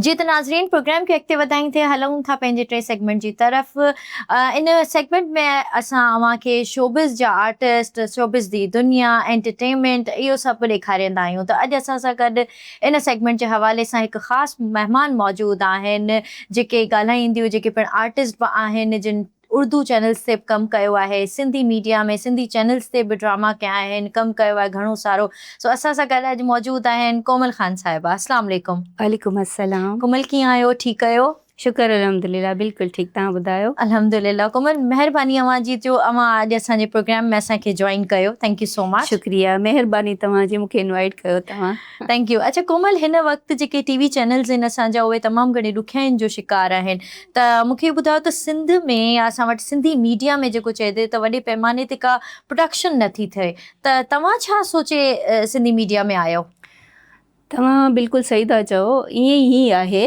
جي ته ناظرين پروگرام کي اڳتي وڌائيندي هلون ٿا پنهنجي ٽئين سيگمينٽ جي طرف ان سيگمينٽ ۾ اسان اوهان کي شوبز جا آرٽسٽ شوبز جي دنيا انٽرٽينمينٽ اهو سڀ ڏيکاريندا آهيون ته اڄ اسان سان گڏ ان سيگمينٽ جي حوالي سان هڪ خاص مهمان موجود آهن جيڪي ڳالهائينديون جيڪي پڻ آرٽسٽ به آهن جن اردو چينلز تي به ڪم ڪيو آهي سنڌي ميڊيا ۾ سنڌي چينلز تي به ڊراما ڪيا آهن ڪم ڪيو آهي گهڻو سارو سو اسان سان گڏ اڄ موجود آهن ڪومل خان صاحبه اسلام عليڪم. وعليڪم السلام. ڪومل ڪيئن آهيو ٺيڪ آهيو. شڪر الحمدلله بلڪل ٺيڪ توهان ٻڌايو. الحمدلله ڪومل مهرباني اوهان جي جو اوهان اڄ اسان جي پروگرام ۾ اسان کي جوائن ڪيو thank you سو مچ. شڪريه مهرباني توهان جي مون کي انوائيٽ ڪيو توهان. Thank you اڇا ڪومل هن وقت جيڪي ٽي وي چينلز آهن اسان جا اهي تمام گهڻي ڏکيائين جو شڪار آهن ته مون کي اهو ٻڌايو ته سنڌ ۾ يا اسان وٽ سنڌي ميڊيا ۾ جيڪو چئجي ته وڏي پيماني تي ڪا پروڊڪشن نه ٿي ٿئي ته توهان ڇا سوچي سنڌي ميڊيا ۾ آيو؟ توهان بلڪل صحيح ٿا چئو ائين ئي آهي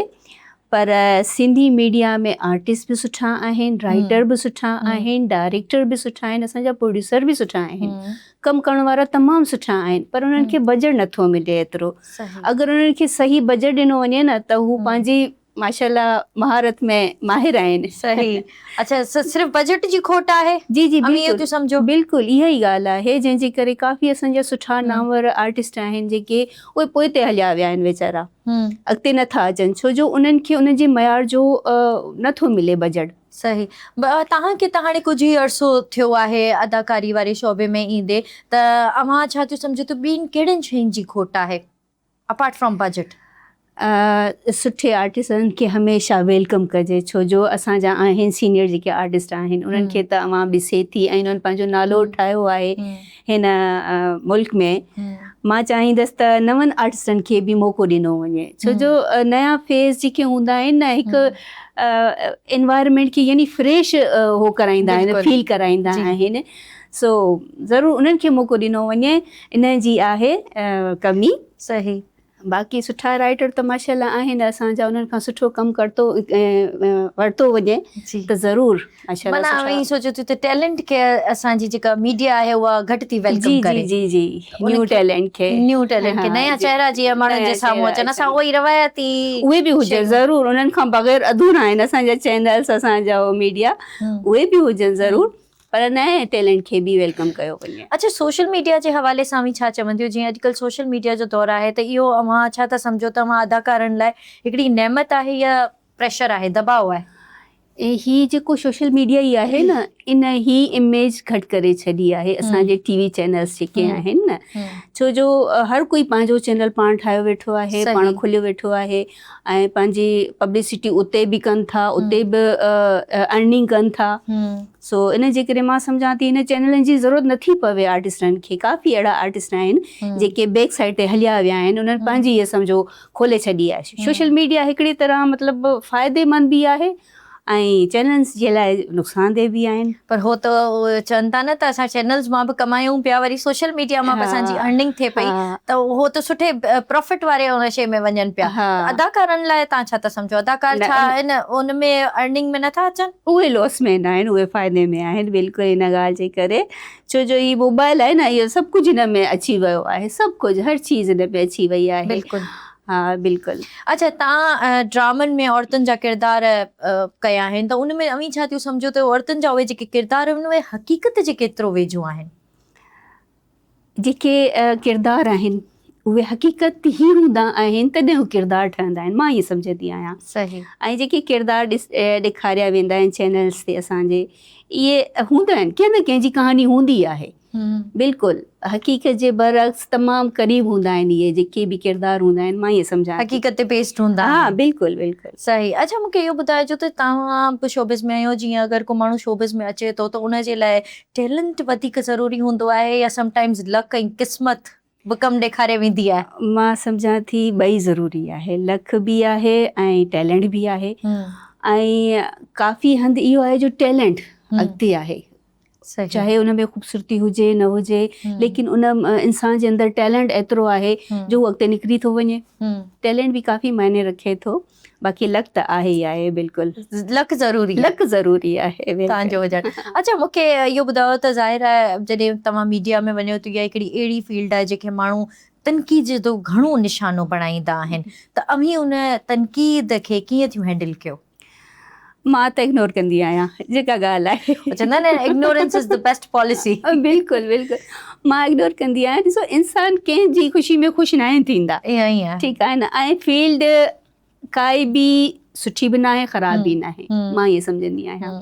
پر سنڌي ميڊيا ۾ آرٽسٽ به سٺا آهن رائيٽر به سٺا آهن ڊائريڪٽر به سٺا آهن اسان جا پروڊيوسر به سٺا آهن ڪم ڪرڻ وارا تمام سٺا آهن پر انهن کي بجيٽ نٿو ملي ايترو اگر انهن کي صحيح بجيٽ ڏنو وڃي نه ته هو پنهنجي ماشاءالله مهارت ۾ ماهر آهن. صحيح اڇا صرف بجيٽ جي کوٽ آهي جي جي اوهين اهو ٿيون سمجهو. بلڪل اها ئي ڳالهه آهي جنهن جي ڪري ڪافي اسان جا سٺا نامور آرٽسٽ آهن جيڪي اهي پوئتي هليا ويا آهن ويچارا اڳتي نٿا اچن ڇو جو انهن کي انهن جي معيار جو نٿو ملي بجيٽ. صحيح توهان کي ته هاڻي ڪجهه ئي عرصو ٿيو آهي اداڪاري واري شعبي ۾ ايندي ته اوهان ڇا ٿيون سمجهو ته ٻين ڪهڙين شين جي کوٽ آهي؟ Apart from budget. سٺي آرٽسٽن کي هميشه welcome ڪجي ڇو جو اسان جا آهن سينيئر جيڪي آرٽسٽ آهن انهن کي ته عوام ڏسي ٿي ۽ انهن پنهنجو نالو ٺاهيو آهي هن ملڪ ۾ مان چاهيندس ته نون آرٽسٽن کي به موقعو ڏنو وڃي ڇو جو نيا فيس جيڪي هوندا آهن نه هڪ انوائرمينٽ کي يعني فريش هو ڪرائيندا آهن فيل ڪرائيندا آهن سو ضرور انهن کي موقعو ڏنو وڃي انهن جي آهي ڪمي. صحيح. باقي سٺا رائيٽر ته ماشاء الله آهن اسان جا انهن کان سٺو ڪم ڪرتو ورتو وڃي ته ضرور ماشاء الله معنيٰ اوهين سوچو ٿيون ته ٽيلنٽ کي اسان جي جيڪا ميڊيا آهي اها گهٽ ٿي welcome ڪري. جي جي جي نيو ٽيلنٽ کي نيو ٽيلنٽ کي نيا چهرا جيئن ماڻهن جي سامهون اچن اسان اهو ئي روايتي اهي به هجن ضرور انهن کان بغير اڌورا آهن اسان جا چينلز اسان جا ميڊيا اهي به هجن ضرور. پر نئين ٽيلنٽ کي به welcome ڪيو وڃي. اڇا سوشل ميڊيا جي حوالي سان اوهين ڇا چونديو جيئن اڄڪلهه سوشل ميڊيا جو دور آهي ته اهو اوهان ڇا ٿا سمجهو ته اوهان اداڪارن لاء هڪڙي نعمت آهي يا پريشر آهي دٻاء آهي؟ هي جيڪو سوشل ميڊيا ئي آهي نه ان هي اميج گهٽ ڪري ڇڏي آهي اسان جي ٽي وي چينلز جيڪي آهن نه ڇو جو هر ڪوئي پنهنجو چينل پاڻ ٺاهيو ويٺو آهي پاڻ کوليو ويٺو آهي ۽ پنهنجي پبلسٽي اتي به ڪن ٿا اتي به ارننگ ڪن ٿا سو ان جي ڪري مان سمجهان ٿي ان چينلن جي ضرورت نٿي پوي آرٽسٽن کي ڪافي اهڙا آرٽسٽ آهن جيڪي بيڪ سائيڊ تي هليا ويا آهن انهن پنهنجي هي سمجهو کولي ڇڏي آهي سوشل ميڊيا هڪڙي طرح مطلب فائديمند به آهي ۽ چينلز جي لاء نقصان ده به آهن. پر هو ته چون ٿا نه ته اسان چينلز مان به ڪمايون پيا وري سوشل ميڊيا مان به اسان جي ارننگ ٿئي پئي ته هو ته سٺي پرافٽ واري ان شي ۾ وڃن پيا اداڪارن لاء تان ڇا ٿا سمجهو اداڪار ڇا ان ان ۾ ارننگ ۾ نٿا اچن؟ اهي لاس ۾ نه آهن اهي فائدي ۾ آهن بلڪل ان ڳالهه جي ڪري ڇو جو هي موبائل آهي نه اهو سڀ ڪجهه هن ۾ اچي ويو آهي سڀ ڪجهه هر چيز هن ۾ اچي وئي آهي بلڪل. ها بلڪل. اڇا توهان ڊرامن ۾ عورتن جا ڪردار ڪيا آهن ته ان ۾ اوهين ڇا ٿيون سمجهو ته عورتن جا اهي جيڪي ڪردار آهن اهي حقيقت جي ڪيترو ويجهو آهن؟ جيڪي ڪردار آهن اهي حقيقت ئي هوندا آهن تڏهن هو ڪردار ٺهندا آهن مان ائين سمجهندي آهيان. صحيح. ۽ جيڪي ڪردار ڏيکاريا ويندا آهن چينلز تي اسان جي اهي هوندا آهن ڪنهن نه ڪنهن جي ڪهاڻي هوندي آهي. بلڪل حقيقت جي برعڪس تمام قريب هوندا آهن اهي جيڪي به ڪردار هوندا آهن مان ائين سمجهان ٿي. حقيقت تي بيسڊ هوندا آهن. ها بلڪل بلڪل. صحيح اڇا مون کي اهو ٻڌائجو ته توهان به شوبز ۾ آهيو جيئن اگر ڪو ماڻهو شوبز ۾ اچي ٿو ته ان جي لاء ٽيلنٽ وڌيڪ ضروري هوندو آهي يا سم ٽائمز لڪ ۽ قسمت به ڪم ڏيکاري ويندي آهي؟ مان سمجهان ٿي ٻئي ضروري آهي لڪ به آهي ۽ ٽيلنٽ به آهي ۽ ڪافي هنڌ اهو آهي جو ٽيلنٽ اڳتي آهي. چاهي ان ۾ خوبصورتي هجي نه هجي ليڪن ان انسان جي اندر ٽيلنٽ ايترو آهي جو هو اڳتي نڪري ٿو وڃي. ٽيلنٽ به ڪافي معني رکي ٿو باقي لڪ ته آهي ئي آهي بلڪل. لڪ ضروري آهي. لڪ ضروري آهي بلڪل. توهان جو هجڻ. اڇا مون کي اهو ٻڌايو ته ظاهر آهي جڏهن توهان ميڊيا ۾ وڃو ته اها هڪڙي اهڙي فيلڊ آهي جنهن کي ماڻهو تنقيد جو گهڻو نشانو بڻائيندا آهن ته اوهين ان تنقيد کي ڪيئن ٿيون هينڊل ڪيو؟ مان ته اگنور ڪندي آهيان جيڪا ڳالهه آهي. چوندا آهن نه ignorance is the best policy. بلڪل بلڪل مان اگنور ڪندي آهيان ڏسو انسان ڪنهن جي خوشي ۾ خوش ناهن ٿيندا ائين ئي آهي ٺيڪ آهي نه ۽ فيلڊ ڪائي به سٺي به ناهي خراب به ناهي مان ائين سمجهندي آهيان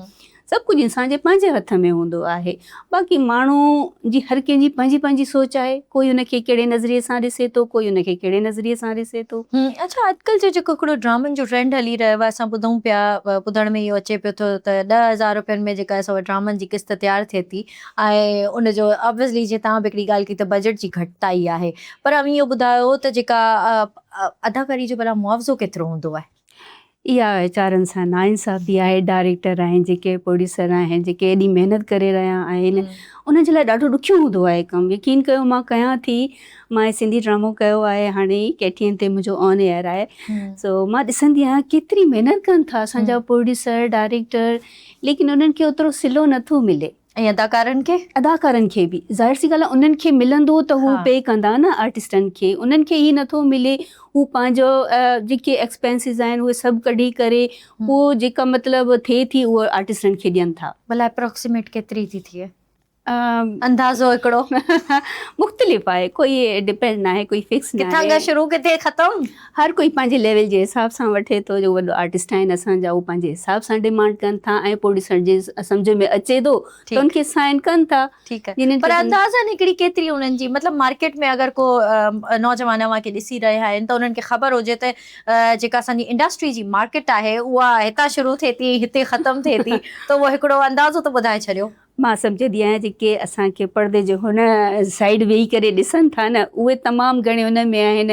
سڀ ڪجهه انسان جي پنهنجي هٿ ۾ هوندو آهي. باقي ماڻهو جي هر ڪنهن جي پنهنجي پنهنجي سوچ آهي. ڪوئي ان کي ڪهڙي نظريي سان ڏسي ٿو، ڪوئي ان کي ڪهڙي نظريي سان ڏسي ٿو. اڇا اڄڪلهه جو جيڪو هڪڙو ڊرامن جو ٽرينڊ هلي رهيو آهي اسان ٻڌون پيا ٻڌڻ ۾ اهو اچي پيو ٿو ته 10,000 روپين ۾ جيڪا سو ڊرامن جي قسط تيار ٿئي ٿي ۽ ان جو آبويسلي جيئن توهان به هڪڙي ڳالهه ڪئي ته بجيٽ جي گهٽتائي آهي پر اوهين اهو ٻڌايو ته جيڪا اداڪاري جو ڀلا معاوضو ڪيترو هوندو آهي؟ اها ويچارن سان ناانصافي آهي، ڊائريڪٽر آهن جيڪي پروڊيوسر آهن جيڪي ايڏي محنت ڪري رهيا آهن انهن جي لاء ڏاڍو ڏکيو هوندو آهي ڪم يقين ڪيو مان ڪيان ٿي مان سنڌي ڊرامو ڪيو آهي هاڻي ئي ڪي ٽي اين تي منهنجو آن ايئر آهي سو مان ڏسندي آهيان ڪيتري محنت ڪن ٿا اسان جا پروڊيوسر ڊائريڪٽر ليڪن انهن کي اوترو صلو نٿو ملي. ۽ اداڪارن کي؟ اداڪارن کي به ظاهر سي ڳالهه آهي انهن کي ملندو ته هو پي ڪندا نه آرٽسٽن کي انهن کي ئي نٿو ملي هو پنهنجو جيڪي ايڪسپينسز آهن اهي سڀ ڪڍي ڪري پوء جيڪا مطلب ٿئي ٿي اهو آرٽسٽن کي ڏين ٿا. ڀلا اپروڪسيميٽ ڪيتري ٿي ٿئي؟ اندازو هڪڙو. مختلف آهي ڪوئي ڊپينڊ ناهي ڪوئي فڪس ناهي. ڪٿان کان شروع ڪٿي ختم. هر ڪوئي پنهنجي ليول جي حساب سان وٺي ٿو جو وڏو آرٽسٽ آهن اسان جا اهو پنهنجي حساب سان ڊيمانڊ ڪن ٿا ۽ پروڊيوسر جي سمجهه ۾ اچي ٿو ته ان کي سائن ڪن ٿا ٺيڪ آهي پر اندازن هڪڙي ڪيتري انهن جي مطلب مارڪيٽ ۾ اگر ڪو نوجوان اوهان کي ڏسي رهيا آهن ته انهن کي خبر هجي ته جيڪا اسان جي انڊسٽري جي مارڪيٽ آهي اها هتان شروع ٿئي ٿي هتي ختم ٿئي ٿي ته اهو هڪڙو اندازو ته ٻڌائي ڇڏيو. مان سمجهندي آهيان جيڪي اسان کي پردي جي هن سائيڊ ويهي ڪري ڏسن ٿا نه اهي تمام گهڻي ان ۾ آهن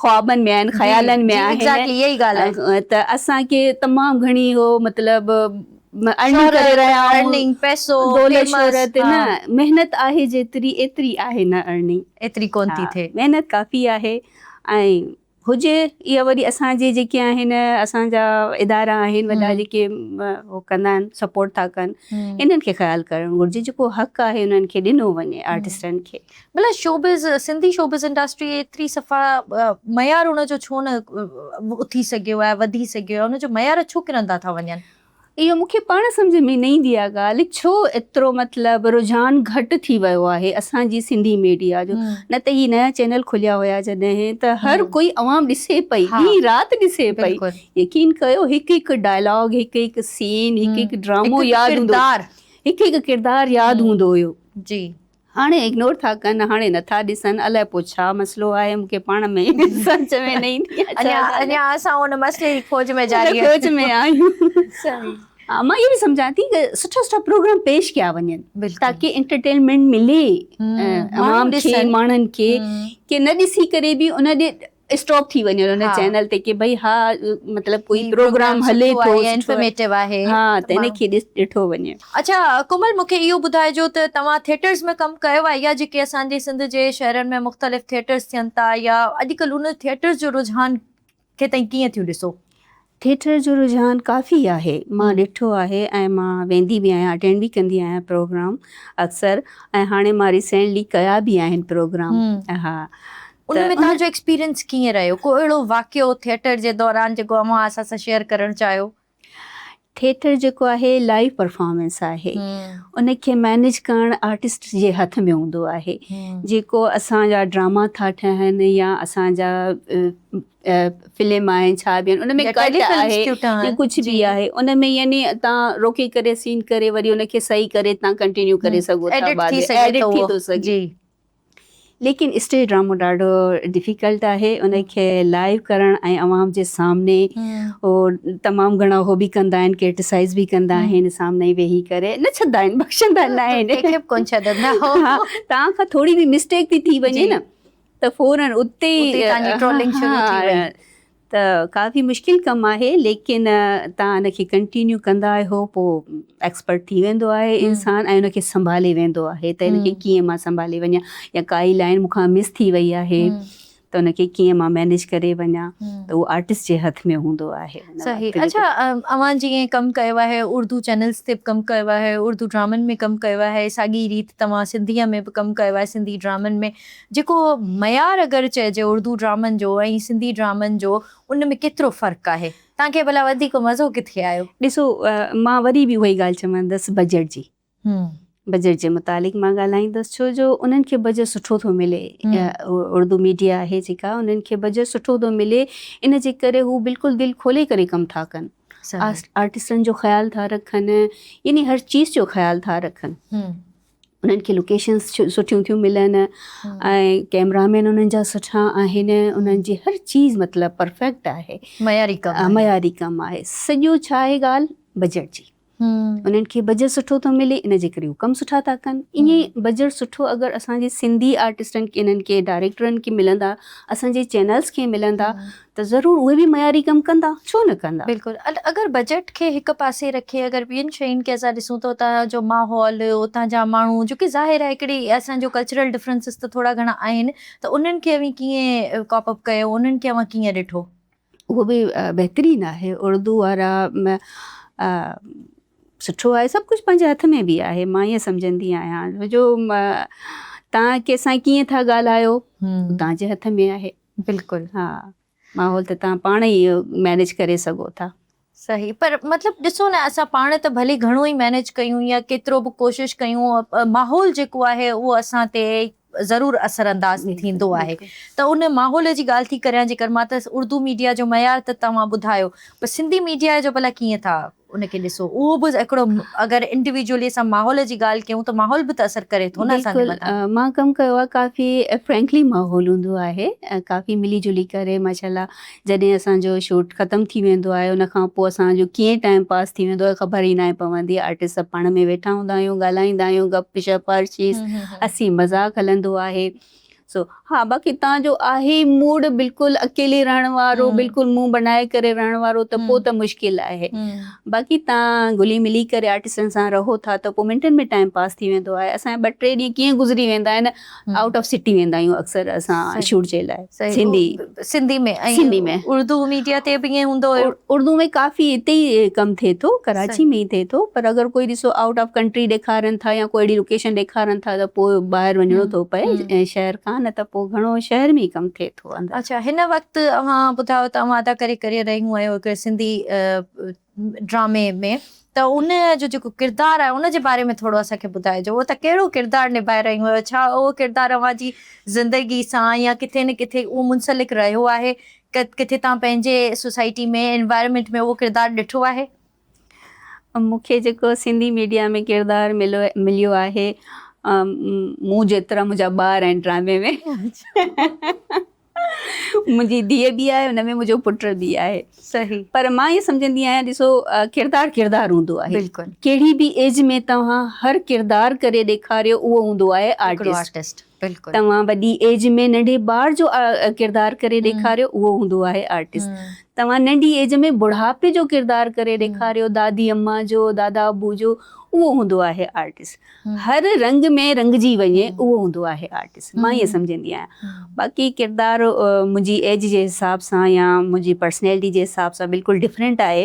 خوابن ۾ آهن خيالن ۾ آهن ته اسان کي تمام گهڻي هو مطلب ارننگ ڪري رهيا آهيون پئسو دولت شهرت نه محنت آهي جيتري ايتري آهي نه ارننگ ايتري ڪون ٿي ٿئي محنت ڪافي آهي ۽ هجي يا وري اسان جي جيڪي آهن اسان جا ادارا آهن وڏا جيڪي هو ڪندا آهن سپورٽ ٿا ڪن انهن کي خيال ڪرڻ گهرجي جيڪو حق آهي انهن کي ڏنو وڃي آرٽسٽن کي. ڀلا شوبز سنڌي شوبز انڊسٽري ايتري صفا معيار ان جو ڇو نه اٿي سگهيو آهي وڌي سگهيو آهي ان جو معيار ڇو ڪرندا ٿا وڃن. اهو مون کي پاڻ سمجهه ۾ نه ايندي آهي ڳالهه ڇو ايترو مطلب رجحان گهٽ ٿي ويو آهي اسان جي سنڌي ميڊيا جو نه ته هي نيا چينل کليا هيا جڏهن ته هر ڪوئي عوام ڏسي پئي ڏينهن رات ڏسي پئي يقين ڪيو هڪ هڪ ڊائلاگ هڪ هڪ سين هڪ هڪ ڊرامو ياد هوندو هڪ هڪ ڪردار ياد هوندو هيو جي هاڻي اگنور ٿا ڪن هاڻي نٿا ڏسن الائي پوء ڇا مسئلو آهي مون کي پاڻ ۾ سمجهه ۾ نه ايندي آهي اڃا اڃا اسان ان مسئلي جي کوج ۾ جاري آهيون کوج ۾ آهيون صحيح ها مان اهو به سمجهان ٿي ته سٺا سٺا پروگرام پيش ڪيا وڃن تاڪي انٽرٽينمينٽ ملي عوام کي ماڻهن کي ڪي نه ڏسي ڪري به ان ڏي اسٽاپ ٿي وڃن ان چينل تي ڪي ڀئي ها مطلب ڪوئي پروگرام هلي ٿو انفارميٽو آهي ها ته ان کي ڏٺو وڃي. اڇا ڪومل مون کي اهو ٻڌائجو ته توهان ٿيٽرز ۾ ڪم ڪيو آهي يا جيڪي اسان جي سنڌ جي شهرن ۾ مختلف ٿيٽرز ٿين ٿا يا اڄڪلهه ان ٿيٽرز جو رجحان کي تائين ڪيئن ٿيون ڏسو؟ ٿيٽر جو رجحان ڪافي آهي مان ڏٺو آهي ۽ مان ويندي به آهيان اٽينڊ به ڪندي آهيان پروگرام اڪثر ۽ هاڻي مان ريسينٽلي ڪيا به آهن پروگرام ها ان ۾ توهان جو ايڪسپيرينس ڪيئن رهيو ڪو اهڙو واقعو ٿيٽر جي دوران جيڪو اوهان اسان سان شيئر ڪرڻ چاهيو؟ ٿيٽر جيڪو آهي لائيو پرفارمنس آهي ان کي مينيج ڪرڻ آرٽسٽ جي هٿ ۾ هوندو آهي جيڪو اسان جا ڊراما ٿا ٺهن يا اسان جا فلم آهن ڇا به آهن ان ۾ ڪٽ آهي يا ڪجهه به آهي ان ۾ يعني تان روڪي ڪري سين ڪري وري ان کي صحيح ڪري تان ڪنٽينيو ڪري سگهو ٿا بعد ۾ ايڊٽ ٿي ٿو سگهي ليڪن اسٽيج ڊرامو ڏاڍو ڊفيڪلٽ آهي ان کي لائيو ڪرڻ ۽ عوام جي سامني هو تمام گهڻا هو به ڪندا آهن ڪرٽيسائز به ڪندا آهن سامني ئي ويهي ڪري نه ڇڏندا آهن بخشندا نه آهن ڪنهن کي به ڪونه ڇڏندا ها توهان کان ٿوري به مسٽيڪ ٿي ٿي وڃي نه ته فورن اتي ئي ٽرولنگ شروع ٿي وئي. ته ڪافي مشڪل ڪم آهي ليڪن تان ان کي ڪنٽينيو ڪندا آهيو پو ايڪسپرٽ ٿي ويندو آهي انسان ۽ ان کي سنڀالي ويندو آهي ته ان کي ڪيئن مان سنڀالي وڃان يا ڪائي لائن مون کان مس ٿي وئي آهي ته ان کي ڪيئن مان مينيج ڪري وڃان ته اهو آرٽسٽ جي هٿ ۾ هوندو آهي. صحيح اڇا اوهان جيئن ڪم ڪيو آهي اردو چينلز تي به ڪم ڪيو آهي اردو ڊرامن ۾ ڪم ڪيو آهي ساڳي ريت توهان سنڌيء ۾ به ڪم ڪيو آهي سنڌي ڊرامن ۾ جيڪو معيار اگر چئجي اردو ڊرامن جو ۽ سنڌي ڊرامن جو ان ۾ ڪيترو فرق آهي توهان کي ڀلا وڌيڪ مزو ڪٿي آيو؟ ڏسو مان وري به اها ئي ڳالهه چوندس بجيٽ جي بجيٽ جي متعلق مان ڳالهائيندس ڇو جو انهن کي بجيٽ سٺو ٿو ملي اردو ميڊيا آهي جيڪا انهن کي بجيٽ سٺو ٿو ملي ان جي ڪري هو بلڪل دل کولي ڪري ڪم ٿا ڪن آرٽسٽن جو خيال ٿا رکن يعني هر چيز جو خيال ٿا رکن انهن کي لوڪيشنس سٺيون ٿيون ملن ۽ ڪيمرا مين انهن جا سٺا آهن انهن جي هر چيز مطلب پرفيڪٽ آهي معياري ڪم معياري ڪم آهي سڄو ڇا آهي ڳالهه بجيٽ جي انهن کي بجيٽ سٺو ٿو ملي ان جي ڪري هو ڪم سٺا ٿا ڪن ائين ئي بجيٽ سٺو اگر اسان جي سنڌي آرٽسٽن کي انهن کي ڊائريڪٽرن کي ملندا اسان جي چينلز کي ملندا ته ضرور اهي به معياري ڪم ڪندا ڇو نه ڪندا. بلڪل اگر بجيٽ کي هڪ پاسي رکي اگر ٻين شين کي اسان ڏسون ته اتان جو ماحول اتان جا ماڻهو جو ڪي ظاهر آهي هڪڙي اسان جو ڪلچرل ڊفرنسز ته ٿورا گهڻا آهن ته انهن کي اوهين ڪيئن ڪاپ اپ ڪيو انهن کي اوهان ڪيئن ڏٺو. اهو به بهترين آهي اردو وارا سٺو آهي سڀ ڪجهه پنهنجي هٿ ۾ به آهي مان ائين سمجهندي آهيان ڇو جو توهان ڪنهن سان ڪيئن ٿا ڳالهايو توهان جي هٿ ۾ آهي بلڪل ها ماحول ته توهان پاڻ ئي مينيج ڪري سگهو ٿا. صحيح پر مطلب ڏسو نه اسان پاڻ ته ڀلي گهڻو ئي مينيج ڪيون يا ڪيترو به ڪوشش ڪيون ماحول جيڪو آهي اهو اسان تي ضرور اثر انداز ٿيندو آهي ته ان ماحول جي ڳالهه ٿي ڪريان جيڪر مان ته اردو ميڊيا جو معيار ته توهان ٻڌايو پر سنڌي ميڊيا جو ڀلا ڪيئن ٿا ان کي ڏسو اهو به هڪڙو اگر انڊيويجولي اسان ماحول جي ڳالهه ڪيون ته ماحول به ته اثر ڪري ٿو نه اسان جي مٿان. بلڪل مان ڪم ڪيو آهي ڪافي فرينڪلي ماحول هوندو آهي ڪافي ملي جلي ڪري ماشاء الله جڏهن اسان جو شوٽ ختم ٿي ويندو آهي ان کان پوء اسان جو ڪيئن ٽائيم پاس ٿي ويندو آهي خبر ئي ناهي پوندي آرٽسٽ سڀ پاڻ ۾ ويٺا هوندا آهيون ڳالهائيندا آهيون گپ شپ هر چيز هسي مذاق هلندو آهي سو ها باقي تان جو آهي موڊ بلڪل اڪيلي رهڻ وارو بلڪل منهن بنائي ڪري رهڻ وارو ته پوء ته مشڪل آهي باقي تان گهلي ملي ڪري آرٽسٽن سان رهو ٿا ته پوء منٽن ۾ ٽائيم پاس ٿي ويندو آهي اسان جا ٻه ٽي ڏينهن ڪيئن گذري ويندا آهن آئوٽ آف سٽي ويندا آهيون اڪثر اسان شوٽ جي لاء سنڌي سنڌي ۾ سنڌي ۾ اردو ميڊيا تي به ائين هوندو هيو اردو ۾ ڪافي اتي ئي ڪم ٿئي ٿو ڪراچي ۾ ئي ٿئي ٿو پر اگر ڪوئي ڏسو آئوٽ آف ڪنٽري ڏيکارن ٿا يا ڪو اهڙي لوڪيشن ڏيکارن ٿا ته پوء ٻاهر وڃڻو ٿو پئي شهر کان نه ته پوء گهڻو شهر ۾ ئي ڪم ٿئي ٿو اندر. اڇا هن وقت اوهان ٻڌايو ته اوهان اداڪاري ڪري رهيون آهيو هڪڙي سنڌي ڊرامي ۾ ته ان جو جيڪو ڪردار آهي ان جي باري ۾ ٿورو اسان کي ٻڌائجو اهو ته ڪهڙو ڪردار نڀائي رهيون آهيو ڇا اهو ڪردار اوهان جي زندگي سان يا ڪٿي نه ڪٿي اهو منسلڪ رهيو آهي ڪٿي توهان پنهنجي سوسائٽي ۾ انوائرمينٽ ۾ اهو ڪردار ڏٺو آهي؟ مون کي جيڪو سنڌي ميڊيا ۾ ڪردار مليو آهي مون جيترا منهنجا ٻار آهن ڊرامي ۾ منهنجي ڌيء به آهي ان ۾ منهنجو پٽ به آهي صحيح پر مان ائين سمجهندي آهيان ڏسو ڪردار ڪردار هوندو آهي بلڪل ڪهڙي به ايج ۾ توهان هر ڪردار ڪري ڏيکاريو اهو هوندو آهي آرٽسٽ آرٽسٽ بلڪل توهان وڏي ايج ۾ ننڍي ٻار جو ڪردار ڪري ڏيکاريو اهو هوندو آهي آرٽسٽ توهان ننڍي ايج ۾ بڙهاپي جو ڪردار ڪري ڏيکاريو دادي اما جو دادا ابو جو اهو هوندو آهي آرٽسٽ هر رنگ ۾ رنگجي وڃي اهو هوندو آهي آرٽسٽ مان ائين سمجهندي آهيان باقي ڪردار منهنجي ايج جي حساب سان يا منهنجي پرسنالٽي جي حساب سان بلڪل ڊفرنٽ آهي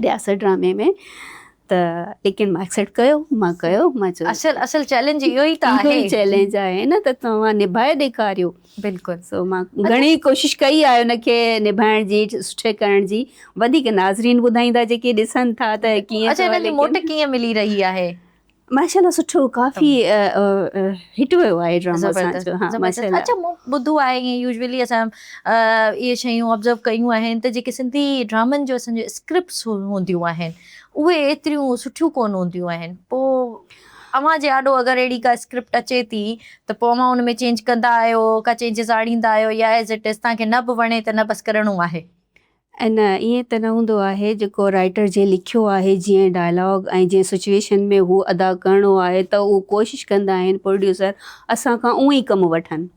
رياست ڊرامي ۾ ته ليڪن مان ايڪسيپٽ ڪيو مان ڪيو مان چيو اصل اصل چئلينج اهو ئي ته آهي اهو ئي چئلينج آهي نه ته توهان نڀائي ڏيکاريو بلڪل سو مان گهڻي ڪوشش ڪئي آهي ان کي نڀائڻ جي سٺي ڪرڻ جي وڌيڪ ناظرين ٻڌائيندا جيڪي ڏسن ٿا ته ڪيئن اڇا ان جي موٽ ڪيئن ملي رهي آهي؟ ماشاء الله سٺو ڪافي هٽ ويو آهي ڊرامو اسان جو ها ماشاء الله اڇا مون ٻڌو آهي ائين يوزولي اسان اهي شيون آبزرو ڪيون آهن ته جيڪي سنڌي ڊرامن جو اسان جو اسڪرپٽس هونديون آهن اهي ايتريون سٺيون ڪونه هونديون آهن پوء اوهان جي آڏو اگر اهڙي ڪا اسڪرپٽ اچي ٿي ته پوء اوهان ان ۾ چينج ڪندا آهيو، ڪا چينجز آڻيندا آهيو يا ايز it is توهان کي نه به وڻي ته نه بس ڪرڻو آهي؟ نه ائين ته نه هوندو آهي، جيڪو رائيٽر جنهن لکيو آهي، جيئن ڊائلاگ ۽ جنهن سچويشن ۾ هو ادا ڪرڻو آهي ته اهو ڪوشش ڪندا آهن پروڊيوسر اسان کان اونئين ئي ڪم وٺن.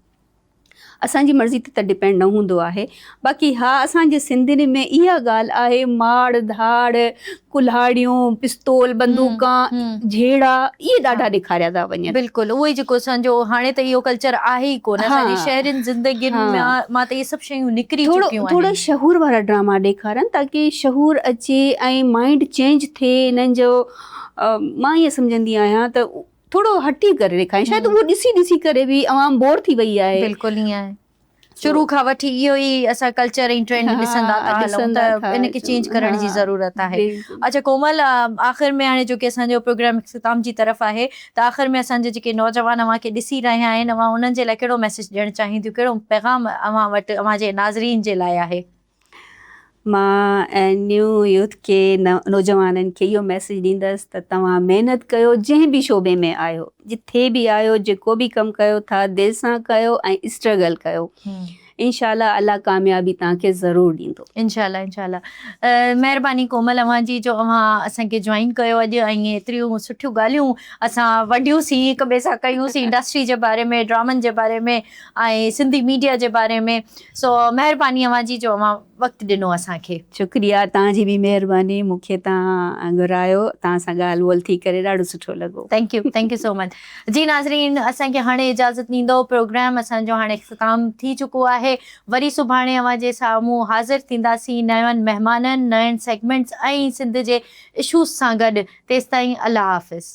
اسان جي مرضي تي ته ڊپينڊ نه هوندو آهي باقي ها اسان جي سنڌين ۾ اها ڳالهه آهي ماڙ ڌاڙ ڪلهاڙيون پستول بندوقان جهيڙا اهي ڏاڍا ڏيکاريا ٿا وڃن. بلڪل اهو ئي جيڪو اسان جو هاڻي ته اهو ڪلچر آهي ئي ڪونه اسان جي شهرين زندگين مان ته اهي سڀ شيون نڪري چڪيون آهن. ٿورو شعور وارا ڊراما ڏيکارن تاڪي شعور اچي ۽ مائنڊ چينج ٿئي انهن جو مان ائين سمجهندي آهيان ته ٿورو هٽي ڪري ڏيکارين شايد اهو ڏسي ڏسي ڪري به عوام بور ٿي وئي آهي. بلڪل ائين آهي. شروع کان وٺي اهو ئي اسان ڪلچر ۽ ٽرينڊ ڏسندا ٿا هلون ته ان کي چينج ڪرڻ جي ضرورت آهي. اڇا ڪومل آخر ۾ هاڻي جو ڪي اسان جو پروگرام اختتام جي طرف آهي ته آخر ۾ اسان جا جيڪي نوجوان اوهان کي ڏسي رهيا آهن اوهان انهن جي لاء ڪهڙو ميسيج ڏيڻ چاهينديون ڪهڙو پيغام اوهان وٽ اوهان جي ناظرين جي لاء آهي؟ مان نيو يوٿ کي نوجوانن کي اهو ميسيج ڏيندس ته توهان محنت ڪيو جنهن به شعبي ۾ آهيو جٿي به آهيو جيڪو به ڪم ڪيو ٿا دل سان ڪيو ۽ اسٽرگل ڪيو انشاء الله الله ڪاميابي توهان کي ضرور ڏيندو. انشاء الله انشاء الله مهرباني ڪومل اوهان جي جو اوهان اسان کي جوائن ڪيو اڄ ۽ ايتريون سٺيون ڳالهيون اسان ونڊيون سين هڪ ٻئي سان ڪيون سين انڊسٽري جي باري ۾ ڊرامن جي باري ۾ ۽ سنڌي ميڊيا جي باري ۾ سو مهرباني اوهان جي جو اوهان وقت ڏنو اسان کي. شڪريا توهان جي به مهرباني مون کي توهان گهرايو توهان سان ڳالهه ٻولهه ٿي ڪري ڏاڍو سٺو لڳو. Thank you thank you so much جي ناظرين اسان کي هاڻي اجازت ڏيندو پروگرام اسان جو هاڻي اختتام ٿي چڪو آهي وري سڀاڻي اوهان جي سامهون حاضر ٿينداسين نون مهمانن نين سيگمينٽس ۽ سنڌ جي اشوز سان گڏ تيستائين الله حافظ.